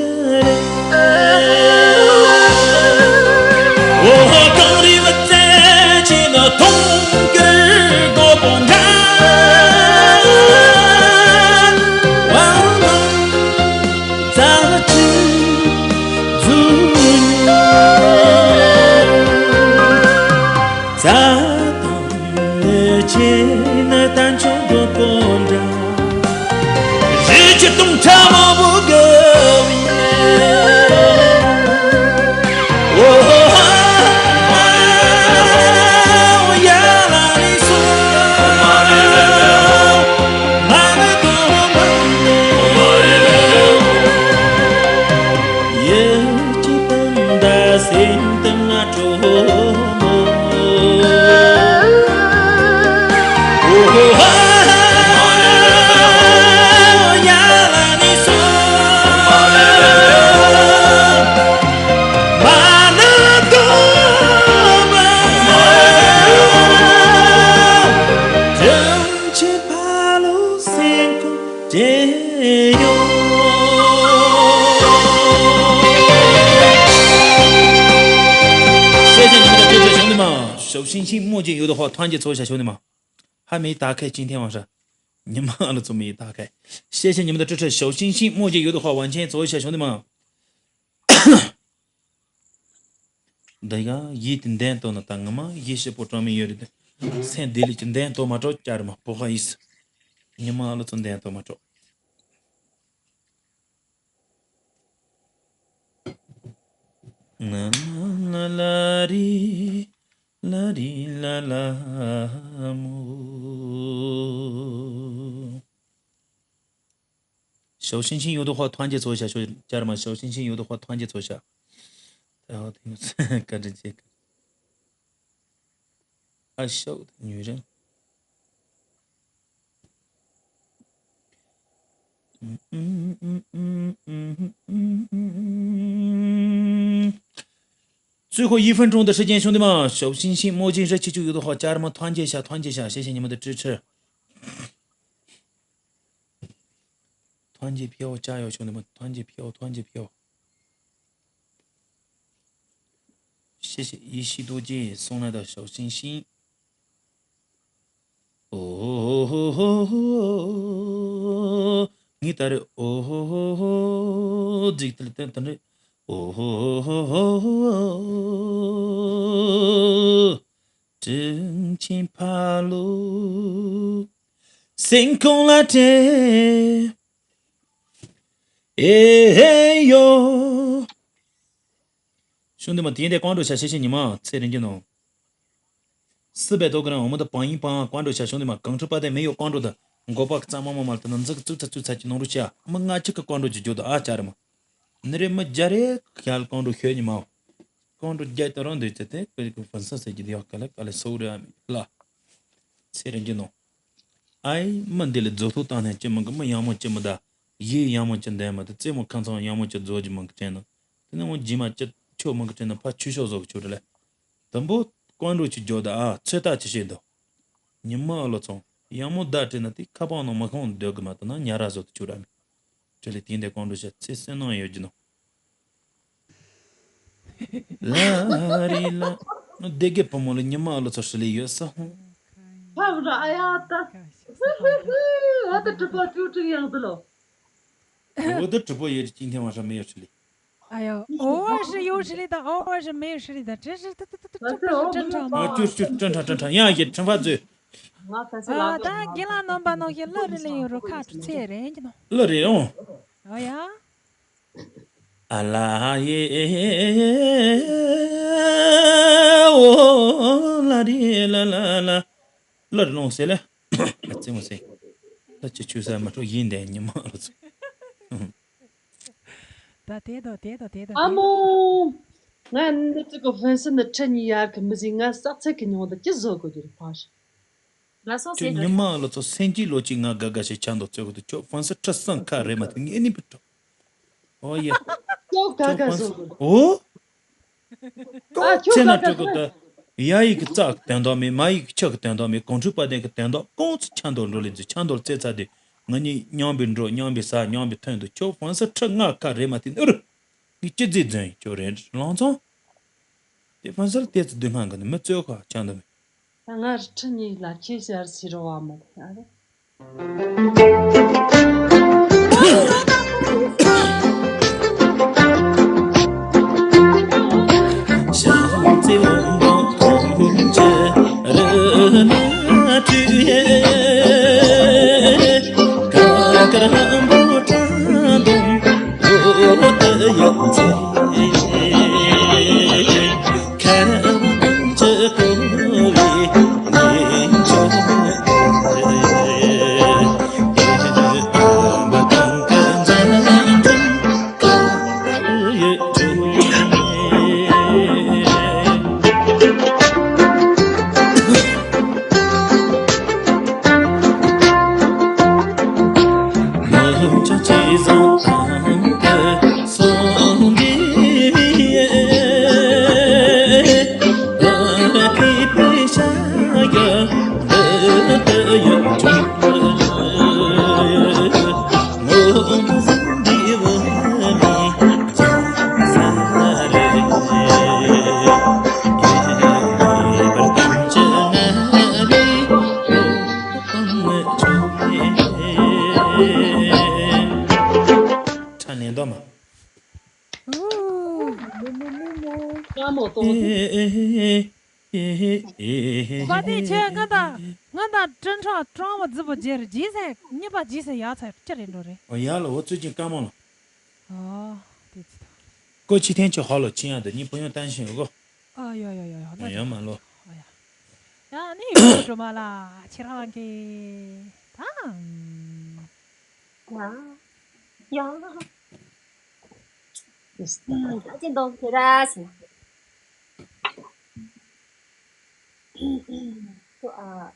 རི་ཆུ་དུང་ཁྲ་མ་བུ་ག་བི། ཞའོ་ཤིང་ཤིང་སྨོན་གྱི་ཡུལ་དུ་ཧོ་ཐང་གི་ཚོ་ཞ་ཞོ་ནི་མ། ཧ་མི་ད་ཁའི་ཅིན་ཐེ་ཝང་ཧྲ། ཉི་མ་ཨ་ལ་ཚོ་མི་ད་ཁའི། ཤེ་ཤེ་ཉི་མ་ད་ཀྲི་ཁྲི་ཞའོ་ཤིང་ཤིང་སྨོན་གྱི་ཡུལ་དུ་ཧོ་ཝན་ཆེན་ཚོ་ཞ་ཞོ་ནི་མ། འདི་ཡང་ཡིད་དེ་འདན་ཏོ་ན་ད་ངི་མ་ཡིད་ཤེས་པོ་གྲོང་མི་ཡོད་རེད། སེམས་བདེ་ལེགས་ཀྱི་འདན་ཏོ་མ་གྲོགས་བསྐྱར་མ་པོ་ཧ་ཡིས། ཉི་མ་ཨ་ལ་ཚོ་འདན་ཏོ་མ་གྲོགས། ང་ལ་ལ་རི་ལ་རི་ལ་ལ་མོ། 小星星有的话团结坐一下，说家人们，小星星有的话团结坐一下。然后听歌这这个，啊，小的女人。嗯嗯嗯嗯嗯嗯嗯嗯。最后一分钟的时间，兄弟们，小星星、墨镜、热气球有的话，家人们团结一下，团结一下，谢谢你们的支持。团结票，加油，兄弟们，团结票，团结票。谢谢一息多见送来的小星星。 ཨོ། ངས་ད་རེས་ཨོ། ཛིག་ཏི་ལི་ཏན་ཏན་རེད། ཨོ། དྲིན་ཆེན་ཕ་ལོ། སེམས་ཁོང་ལ་དྲན། ཨེ་ཡོ། 兄弟们，点点关注一下，谢谢你们，谢谢你们。四百多个人，我们的榜一榜关注一下，兄弟们，港式八点没有关注的，我把咱们慢慢的那这个注册注册去弄入去啊，我们俺这个关注就就的啊，家人们。那人们家里还关注学你们，关注加到上头去的，这个粉丝谁记得要过来过来搜着啦，谢谢你们。 ཨའི་མི་འདི་ལ་རྫོགས་ཐོག་བཏང་ནས་ཅི་མི་དགོས། མི་ཡག་མོ་ཅི་མི་གདའ། གཞས་ཡག་མོ་ཅི་འདོན་མི་འདུག་རྩེད་མོ་ཁ་ཚང་ཡག་མོ་ཅི་རྫོགས་ཀྱི་མི་གི་དྲན་ནོ། དེ་ནས་འོ་རྗེས་མ་ཅི་ཆོག་མི་གི་དྲན་ནོ། ཕ་ཆུ་ཤོག་བཟོ་གི་ཆུ་རེ་ལས། དུམ་བུ་ཀོང་འགྲོ་ཆུ་རྒྱོ་ད་ཨ་ཚོད་ལྟ་ཅི་བྱེད་འདུག་ཉི་མ་ཨ་ལོ་ཚང་ཡག་མོ་བདག་དྲན་ན་དེ་ཁ་པང་ནང་མི་ཁོང་སྡོད་གི་མ་ཐུབ་ན་ཉ་ར་བཟོ་དུ་ཆུ་ར་མི། དེ་ལས་དེང་དེ་ཀོང་འགྲོ་ཤ་ཚེ་སེམས་ནང་ཡོད་ཀྱི་ནོ། ལ་རི་ལ། སྡེ་དགེ་བུ་མོ་ལ་ཉི་མ་ཨ་ལོ་ཚོ་ཧྲི་ལི་ཡོད་ས་ཧོང་། ཕ་ར་ཨ་ཡ་ད། ཨ་ད་གྲི་པ་ཅུ་ཀྲིག་ཡང་དུ་ལོ། འོ་ད་གྲི་པ་ཡོད་ཀྱི་ཐེངས་མ་ཧྲ་མི་ཡོད་ཧྲི་ལི། ཨ་ཡོ། ཨོ་བ་ཧྲི་ཡོད་ཧྲི་ལི་ད་ཨོ་བ་ཧྲི་མི་ཡོད་ཧྲི་ལི་ད་ཀྲི་ཧྲི་ཏི་ཏི་ཏི་ཏི་ཀྲི་ཧྲི་ཀྲི་ཁྲ་མ། ཨ་ཅུ་ཅུ་ཀྲི་ཁྲ་ཀྲི་ཁྲ་ཡང་ཡི་ཁྲི་ཕ་ཛུ། ང་ད་ཚེ་ལ་ཨ་ད་དགེ་ལགས་རྣམ་པ་ནང་བཞིན་བློ་རི་ལི་ཡོད་རུ་ཁ་ཀྲི་ཚེ་རེ་ཡིན་གྱི་ནོ། བློ་རི་ཡོང་། ཨོ་ཡ། ཨ་ལ་ཡེ། ཨོ་ལ་རི་ལ་ལ་ལ། ལར་ལོང་ཟེར་ལ། ཨ་ཙི་མོ་ཟེར། ལ་ཅི་ཆུ་ས་མ་འཕྲོ་ཡིན་དེ་ཉི་མ་ལ་ཚོ། ད་དེ་དོ་དེ་དོ་དེ་དོ་ཨ་མོ། ང་འདི་ཅི་གོ་ཧྥན་སི་ནི་ཁྲི་གཉིས་ཡར་གི་མི་ཟིན། ང་སག་ཚེ་གི་ཉོང་དུ་ཅི་བཟོ་དགོས་རྒྱུ་རེད་ཕ་ཞིག་ང་སོགས་ཁྱོད་ཉི་མ་ལོ་ཚོ་སེམས་སྐྱིད་ལོ་གཅིག་ང་དགའ་དགའ་ཞིག་ཆགས་འདུག་ཚོད་གོ་དུ་ཁྱོད་ཧྥན་སི་ཁྲི་སང་ཁ་རེད་མ་ཐུབ་ངས་ནི་བི་ཏོ། ཨོ་ཡ། ཁྱོད་དགའ་དགའ་བཟོ་དགོས། ཨོ། ཨ་ཁྱོད་དགའ་དགའ་བཟོ། ཡ་ཡིག་གི་རྩ་གི་དོན་དག་མེད། མ་ཡིག་གི་ཆ་གི་དོན་དག་མེད། གོང་ཁྲོས་པ་དན་གི་དོན་དག་གོང་ཚུ་ཆ་འདོར་འགྲོ་ལེ་ཚུ་ཆ་འདོར་རྩེ་ཚ་དེ་ང་གཉིས་མཉམ་པའི་འགྲོ་མཉམ་པའི་ཟ་མཉམ་པའི་ཐོན་དུ་ཁྱོད་ཧྥན་སི་ཁྲི་ང་ཁ་རེད་མ་ཐུབ་ནི་ཨུ་རུ། ངས་ཅི་བརྫིས་རྫུན་ཡིན་ཁྱོད་རེད་ལང་ཚང་། དེ་ཕན་སལ་དེ་ཚོ་སྡུག་བསྔལ་གི་ནི་མི་བཙོས་ཁ་ཆགས་འདུག་མེད། ད་ང་རི་ཁྲི་གཉིས་ལ་ཁྱེད་ཤར་སི་རོ་བ་མོ་ཨ་རེ། ཁྲ་ནས་འདོམ། ཀ་མོ་གཏོང་། ཨེ་ཨེ་ཨེ། ཨེ་ཨེ་ཨེ། བ་དེ་ཁྱོད་ང་དང་ང་དང་ཀྲིན་ཁྲག་ཀྲང་བ་རྫི་བོ་རྗེ་རེད། རྗེས་ཟེར་གཉིས་པ་རྗེས་ཟེར་ཡག་ཚར་ཅི་རེད་འགྲོ་རེད། ཨོ་ཡ་ལ་འོ་ཚོད་ཅིག་ཀ་མོ་ལ། ཨོ་དེ་ཅི་ད། ཀོ་ཅི་ཐེན་ཆི་ཧོ་ལོ་ཅི་ཡང་དུ་ཉི་པོ་ཡོང་བཏང་ཤིང་གོ། ཨ་ཡོ་ཡོ་ཡོ་ཡོ། ཡོ་ཡོ་མ་ལོ། ཨ་ཡ། ཡ་ནི་ཡོ་གྲོ་མ་ལ་ཁྱེད་རང་གི་ད། ཡ། ཡ། ད་ཅི་འདོག་ཁྱེད་ར་སི། ཨ།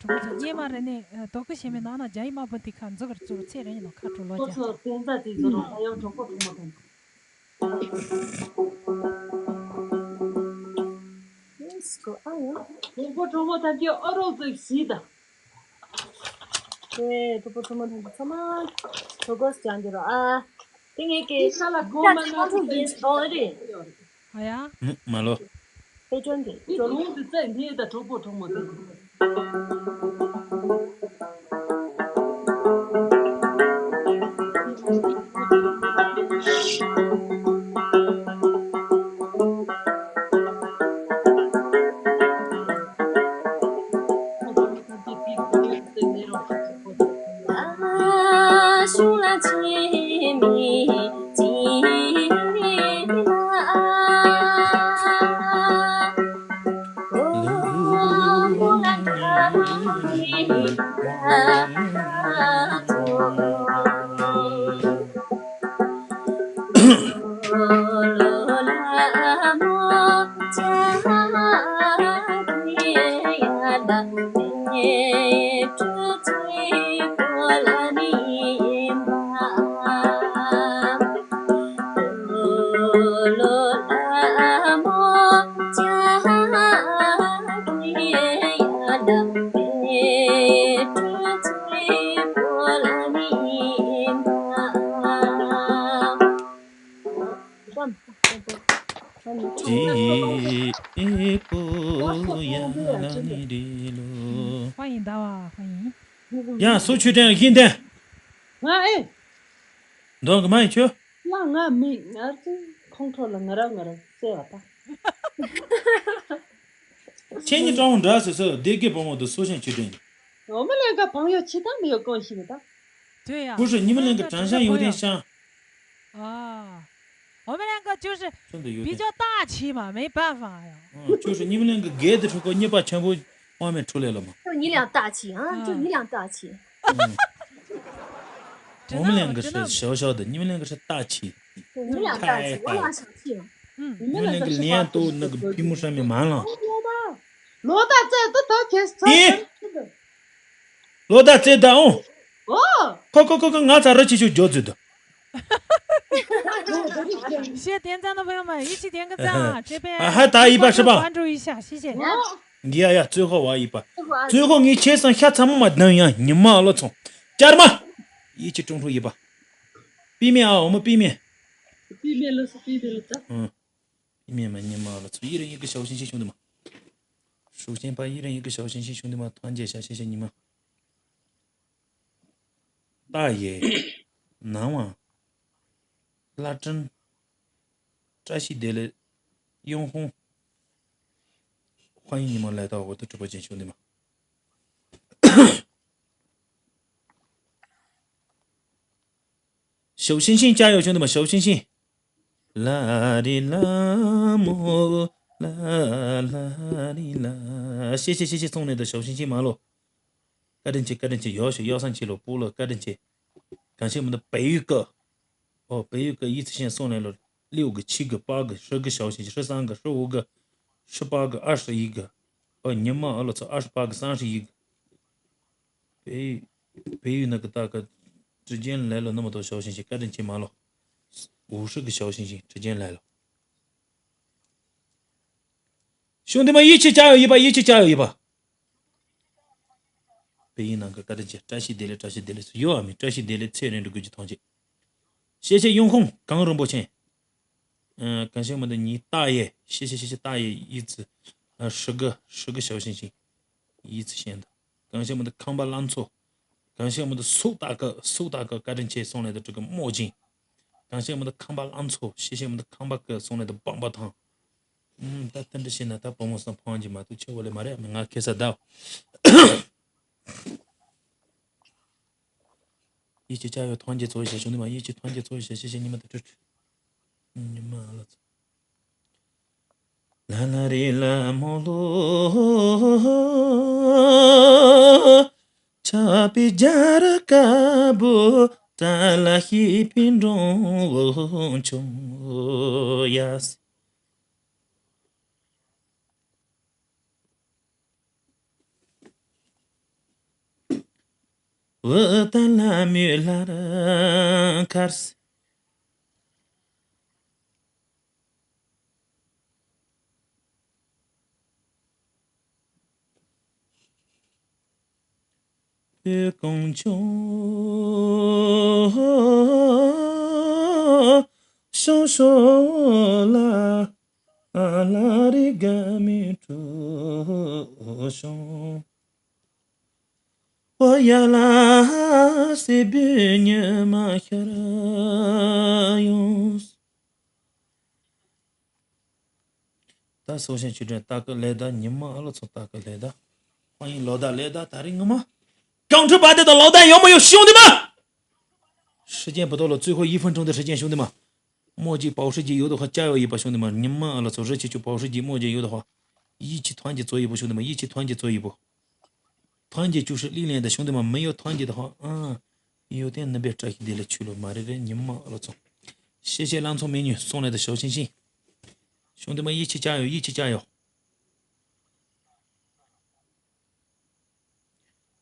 གྲོགས་པོ་ཚོ་སྙེ་མ་རེ་ནས་རྡོ་ཁུ་ཞེ་མའི་ནང་ན་རྒྱ་ཡིག་དམར་པོ་འདི་ཁ་འཛུགས་ར་འཛུགས་ར་ཚེ་རིང་ཡིན་ནོ་ཁ་གྲོ་ལོ་ཁོ་རྒྱ། ཚོ་བསྟན་རྩ་དེ་ཚོ་རོ་ཨ་ཡང་གྲོགས་པོ་གྲོགས་མོ་དང་། ཡེས་ཀོ་ཨ་ཡང་། གྲོགས་པོ་གྲོགས་མོ་དང་གི་ཨོ་རོག་ཙིག་ཞིག་དང་། དེ་གྲོགས་པོ་གྲོགས་མོ་དང་གི་ཚང་མ་གྲོགས་པོ་སུ་ཅང་གི་རོ་ཨ། དེ་ངས་ཀྱི་ཤ་ལ་གོ་མ་ན་ཚོ་ཡིན་རོ་རེད། ཨ་ཡ། ཨུ། མ་ལོ། པེ་ཅོན་གྱི་ཅོ་ལོ། ལུང་དུ་བཙན་ངེས་དང་གྲོགས་པོ་གྲོགས་མོ་དང་། ཅི་ཨེ་པོ་ཡ་ལ་ནི་རེ་ལོ། 欢迎大家，欢迎。 ཡང་སུ་ཆོས་དྲན་ཤིན་ཏན། ང་ཨེ། འདོན་གི་མ་ཡིན་ཁྱོད། ང་ང་མི་ང་ཚོ་ཁོང་ཁྲོ་ལ་ང་རང་ང་རང་བསད་པ་ད། ཁྱེད་གཉིས་སྤྲང་བོ་འདྲ་ཟེར་ཟེར་སྡེ་དགེ་བུ་མོ་དུ་སུ་ཤན་ཆོས་དྲན། འོ་མ་ལན་ཀ་བང་ཡོ་ཆི་ཐང་མི་ཡོ་ཀོང་ཤི་མི་ད། 对呀。 不是你们两个长相有点像。 ཨ།我们两个就是比较大气嘛，没办法呀。 嗯，就是你们两个给的时候，你把全部外面出来了嘛。 就你俩大气啊，就你俩大气。 我们两个是小小的，你们两个是大气。 就你俩大气，我俩小气嘛。 嗯。 你们两个脸都那个屏幕上面满了。 ལོ་ད་བཙལ་ཏུ་ད་ཁྱེད་ཚོ་ཨེ། ཚོ་ཚོ། ལོ་ད་བཙལ་ད་ཨོ། ཨོ། ཁོ་ཁོ་ཁོ་ཁོ་ང་ཚ་ར་ཆེ་ཆུ་འཇོག་ཚུལ་དུ། 谢谢点赞的朋友们，一起点个赞啊！这边啊，还打一百是吧？关注一下，谢谢。 འདི་ཡ་ཡ་最后བ་ཡིན་པ། 最后ངས་ཁྱེད་སང་ཤ་ཚ་མོ་མ་ལྡང་ཡང་ཉི་མ་ཨ་ལོ་ཚོང་། ཅར་མ། ཡིད་ཀྱི་ཀྲུང་ཧྲུ་ཡིན་པ། པི་མེ་ཨ་འོ་མ་པི་མེ། པི་མེ་ལོ་སུ་པི་མེ་ལོ་ད། ཨང་། པི་མེ་མ་ཉི་མ་ཨ་ལོ་ཚོང་ཡིད་རེ་ཡིད་ཀྱི་ཞའོ་ཤིན་ཤིན་བྱུང་འདི་མ། ཧྲུག་ཆེན་པ་ཡིད་རེ་ཡིད་ཀྱི་ཞའོ་ཤིན་ཤིན་བྱུང་འདི་མ་ཐང་རྒྱལ་ཤ་ཤེ་ཤེ་ཉི་མ། 大爷། 南王། 拉珍。 བཀྲ་ཤིས་བདེ་ལེགས། 永红。 欢迎你们来到我的直播间，兄弟们。 小星星加油，兄弟们，小星星。 ལ་རི་ལ་མོ་ལ་ལ་རི་ལ། 谢谢谢谢送来的小星星马路。 བཀའ་དྲིན་ཆེ་བཀའ་དྲིན་ཆེ། 要求要上去了，不了，བཀའ་དྲིན་ཆེ། 感谢我们的北玉哥。 ཨོ། 北玉哥一次性送来了六个、七个、八个、十个小星星，十三个、十五个、十八个、二十一个。 ཨོ། ཉི་མ་ཨ་ལོ་ཚོ་二十八个、三十一个。 北玉北玉那个大哥直接来了那么多小星星， བཀའ་དྲིན་ཆེ་མ་ལོ། 五十个小星星直接来了。 兄弟们，一起加油一把，一起加油一把。 北京那个 བཀའ་དྲིན་ཆེ། བཀྲ་ཤིས་བདེ་ལེགས། བཀྲ་ཤིས་བདེ་ལེགས་ཡོད་ཨ་མི། བཀྲ་ཤིས་བདེ་ལེགས། ཚེ་རིང་འགྲོ་དགོས་ཀྱི་ཐང་ཆད། 谢谢永红 གངས་རིན་པོ་ཆེ། 嗯，感谢我们的倪大爷，谢谢谢谢大爷一次，呃，十个十个小星星，一次性的。感谢我们的康巴兰措，感谢我们的苏大哥，苏大哥 བཀའ་དྲིན་ཆེ 送来的这个墨镜，感谢我们的康巴兰措，谢谢我们的康巴哥送来的棒棒糖。 ད་ལྟ་འདྲི་བྱས་ན་ད་བུ་མོ་སང་ཕང་གྱི་མ་གཏོགས་ཆེ་བོ་ལས་མ་རེད། ང་ཁེ་ས་ད། 一起加油，团结做一下，兄弟们，一起团结做一下，谢谢你们的支持。ཉི་མ་ལ་ཚོ། ལ་ལ་རི་ལ་མོ་ལོ། ཆ་པི་ཇར་ཀ་བུ། ཏ་ལ་ཧི་པི་འགྲོང་ཆུང་ཡ་སི། བུ་ཏ་ལ་མུ་ལ་ར་ཁར་སི། བོད་གངས་ལྗོངས་ཤོང་ཤོང་ལ། ཨ་ལ་རི་ག་མི་གྲོ་ཤོང་། ཨོ་ཡ་ལ་སེ་བུ་ཉི་མ་ཤར་ཡོང་། ད་སོ་ཤན་ཆུ་ཕྲན་ལྟ་སྐུལ་ལས་ད་ཉི་མ་ཨ་ལོ་ཚོ་ལྟ་སྐུལ་ལས་ད། ཧོ་ཡིན་ལོ་ད་ལས་ད་ད་རིང་ངུ་མ། ཀང་ཁྲི་པ་དེ་དང་ལོ་ད་ཡོང་མ་ཡོང་ཤོང་དེ་མ། 时间不多了，最后一分钟的时间，兄弟们。墨迹保时捷有的话加油一把，兄弟们，你们了，走，热气球保时捷墨迹有的话，一起团结做一步，兄弟们，一起团结做一步。团结就是力量的，兄弟们，没有团结的话，嗯，有点那边这一点的去了，马上人你们了，走。谢谢浪从美女送来的小心心。 兄弟们，一起加油，一起加油！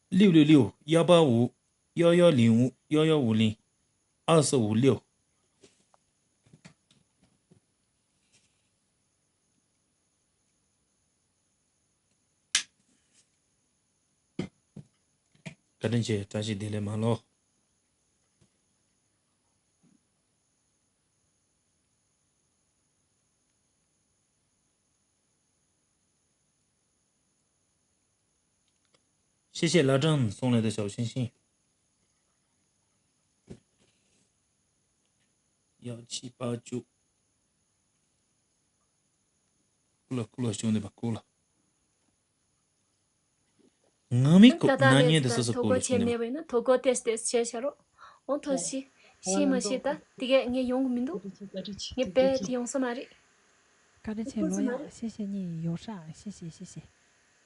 六六六，幺八五，幺幺零五，幺幺五零，二四五六。 བཀའ་དྲིན་ཆེ། བཀྲ་ཤིས་བདེ་ལེགས་མ་ལོ། ཤེས་བྱའི་བླ་བྲང་སོང་ལས་དང་ཞའོ་ཤིང་ཤིང་། ཡག་ཆི་པ་ཅུ། ཀུ་ལ་ཀུ་ལ་བྱུང་ནས་པ་ཀུ་ལ། ངང་མིག་ད་ལྟ་ནང་ཉལ་དུ་སོ་སོ་ཐོ་ཀོ་བྱས་མེད་པ་ཡིན་ན་ཐོ་ཀོ་ཏེས་ཏེས་བྱས་ཤ་རོགས། འོང་ཐོ་ཤི། ཤི་མ་ཤི་ད་དེ་གས་ངས་ཡོང་གི་མི་འདུག་ངས་པས་དེ་ཡོང་ས་མ་རེད། བཀའ་དྲིན་ཆེ་ལོ་ཡ། ཤེས་ཤེས་གཉིས་ཡོད་ཧྲ། ཤེས་ཤེས་ཤེས་ཤེས།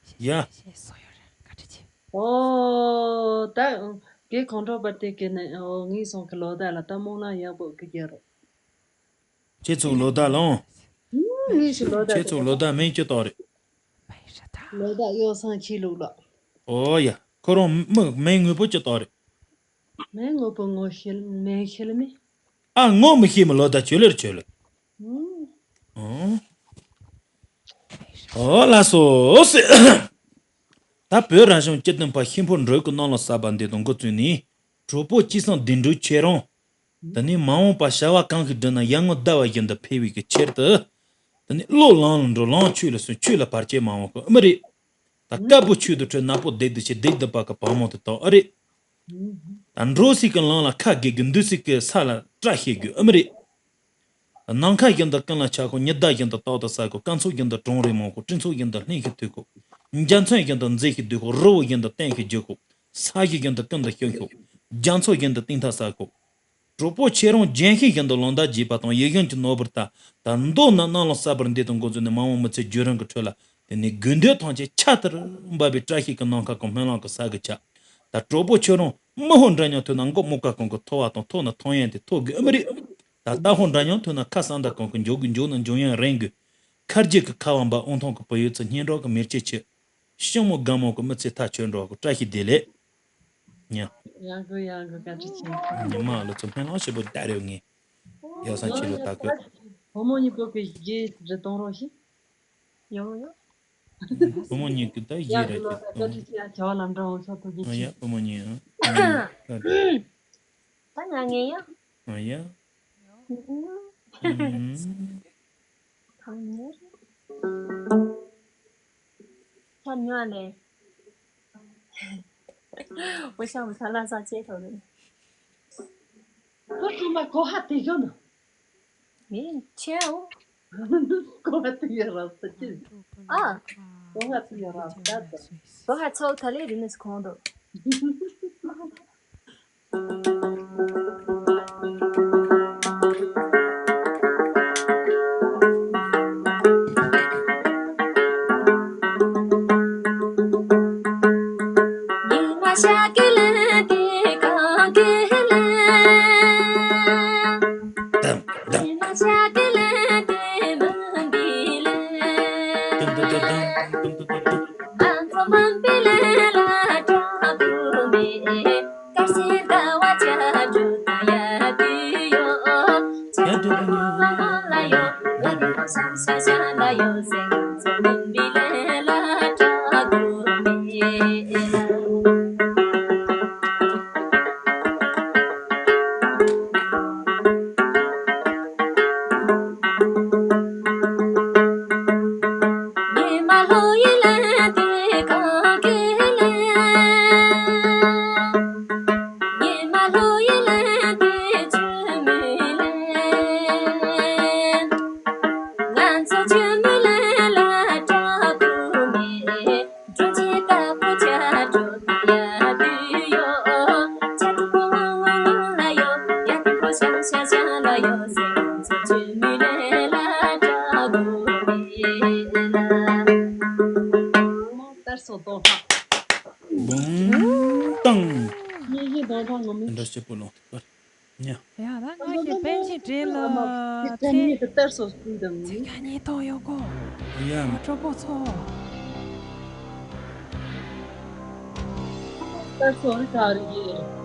ཤེས་ཡ། ཤེས་ཤེས་སོ་ཡོད་རེད། བཀའ་དྲིན་ཆེ། ཨོ། ད་གེ་གང་འགྲོ་པ་དེ་གེ་ནས་ཨོ་ངས་སོང་གི་ལོ་ད་ལ་ད་རྨོངས་ལ་ཡག་པོ་གི་རྒྱ་རོགས། ཁྱེད་ཚོ་ལོ་ཟླ་ལོང་། ངས་ཞུ་ལོ་ཟླ། ཁྱེད་ཚོ་ལོ་ཟླ་མིང་ཅི་ཏོག་རེད། ལོ་ཟླ་གཡོ་སང་ཁྱི་ལུག་ལོ། ཨོ་ཡ། ཁོ་རང་མི་མིང་དངོས་པོ་ཅི་ཏོག་རེད། མིང་དངོས་པོ་ངོ་ཤེས་མིང་ཤེས་མེད། ཨ་ངོ་མི་ཤེས་མི་ལོ་ཟླ་ཆོས་ལེར་ཆོས་ལེར། ཨོ། ཨོ་ལ་སོ་སེ། ད་བོད་རང་གཞུང་སྤྱི་མཐུན་པ་ཤིང་ཕོ་འབྲུག་གི་གནམ་ལོ་གསར་པ་འདི་དང་འགོ་བཙུགས་ནས་གྲོགས་པོ་སྐྱིད་སང་བདེ་འགྲོའི་ཆེད་རང་། དེ་ནས་མ་འོངས་པ་བྱ་བ་གང་ཞིག་བསྒྲུབ་ན་ཡར་ངོ་ཟླ་བ་བཞིན་དུ་འཕེལ་བའི་གི་ཕྱིར་དུ། དེ་ནས་བློ་ལམ་ལ་འགྲོ་ལམ་ཆོས་ལ་སོན་ཆོས་ལ་བར་ཆད་མ་འོང་གི་ཨ་མི་རེད། ད་དཀར་པོ་ཆོས་དུ་ཁྲོད་ནག་པོ་བདེ་སྡུག་ཆེ་བདེ་སྡུག་པ་གི་བ་མོ་དུ་དོག་ཨ་རེད། ད་འགྲོ་སྲིད་ཀྱི་ལམ་ལ་ཁ་དགེ་གི་འདུག་སྲིད་ཀྱི་ས་ལ་བཀྲ་ཤིས་དགོས་ཨ་མི་རེད། ནམ་མཁའ་བཞིན་དུ་ཀུན་ལ་ཆགས་ཤོག་ཉི་ཟླ་བཞིན་དུ་རྟག་ཏུ་གསལ་ཤོག་སྐར་ཚོགས་བཞིན་དུ་གྲང་རེག་མང་ཤོག་སྤྲིན་ཚོགས་བཞིན་དུ་ལྷིང་ཞིང་དུལ་ཤོག་འཇའ་ཚོན་བཞིན་དུ་མཛེས་ཤིང་བདུད་ཤོག་རི་བོ་བཞིན་དུ་བརྟན་ཞིང་རྒྱས་ཤོག་ས་གཞི་བཞིན་དུ་ཀུན་ཏུ་ཤར་ཤོག་རྒྱ་མཚོ་བཞིན་དུ་གཏིང་མཐའ་གསལ་ཤོག་གྲོགས་པོ་ཁྱེད་རང་ལྗོན་ཤིང་བཞིན་དུ་ལོ་ཟླ་རྒྱས་པ་དང་ཡིད་བཞིན་གྱི་ནོར་བུར་ལྟ། ད་མདོར་ན་གནམ་ལོ་གསར་པར་འདི་དང་འགོ་འཛུགས་ནས་མ་འོངས་མི་ཚེ་བརྒྱུད་རིམ་གྱི་ཁྲོད་ལ་དེ་ནས་དགོས་འདོད་ཐམས་ཅད་ཆར་ལྟར་འབབ་པའི་བཀྲ་ཤིས་ཀྱི་ནམ་མཁའ་གང་སྨོན་ལམ་གྱི་ས་གི་ཆ། ད་གྲོགས་པོ་ཁྱོད་རང་མི་ཧོ་འདྲ་མཉམ་ཐོན་ན་མགོ་རྨོག་ཀ་གང་གི་མཐོ་བ་དང་མཐོ་ན་ཐང་ཡན་དེ་མཐོ་དགོས་ཨ་མི་རེད། ད་རྟ་ཧོ་འདྲ་མཉམ་ཐོན་ན་ཁ་སང་ད་གང་གི་མགྱོགས་དགོས་མགྱོགས་ན་འཇོང་ཡན་རན་དགོས། ཁ་རྗེ་གི་ཁ་བ་འབབ་དབང་ཐང་གི་བུ་ཡོད་ཚེ་སྙན་གྲགས་ཀྱི་མེར་ཆེ་ཆེ། ཤོ་མོ་དགའ་མོ་གི་མི་ཚེ་ཐག་ཆོད་འགྲོ་གི་བཀྲ་ཤིས་བདེ་ལེགས། ཉ། ཡག་གི་ཡག་གི་བཀའ་དྲིན་ཆེ། ཉི་མ་ལོ་ཚོ་སྨོན་ལམ་ཞིག་པོ་ད་རེ་ངས་ཡག་སང་ཆེ་ལོ་ད་གི་བུ་མོ་གཉིས་པོ་གི་རྗེས་རི་གཏོང་རོགས་ཞིག་ཡོང་ཡོང་། བུ་མོ་གཉིས་ཀྱི་ད་ཡག་གི་ལོ་ད་བཀའ་དྲིན་ཆེ་ཡ་བྱ་བ་ལམ་འགྲོ་འོང་ཆོག་ཐུགས་རྗེ་ཆེ། ཡ་བུ་མོ་གཉིས་ཨ། ད་ང་ངས་ཡང་། ཨ་ཡ། ཁ་ཉོ་ལེ། འོ་ཤ་མི་ཁ་ལ་ས་ཅེ་ཐོ་རེ། ཁོ་ཚོ་མ་གོ་ཧ་དེ་ཡོད་ན། མི་ཆེའོ། གོ་ཧ་དེ་ཡོད་ར་ས་ཅེ། ཨ། གོ་ཧ་དེ་ཡོད་ར་ས་ཅེ། གོ་ཧ་ཚོ་ད་ལེ་རི་ནས་གོང་དུ། གཏར་སོ་དོ་ཧ། བུང་བཏང་། ཉེ་ཞིག་དོ་ཧ་ངོ་མི། འདྲ་སྐྱིད་པོ་ལོངས་ཐུབ་པར། ཉ། ཡ་ད་ང་གི་པན་ཆེན་དྲིན་ལ་ཚེ་ཚེ་གཉིས་དུ་གཏར་སོ་སུ་དང་། ཚེ་གཉིས་ཐོག་ཡོད་གོ། ཡ། ང་གྲོགས་པོ་ཚོ། གཏར་སོ་རི་ག་རི་ཡེ།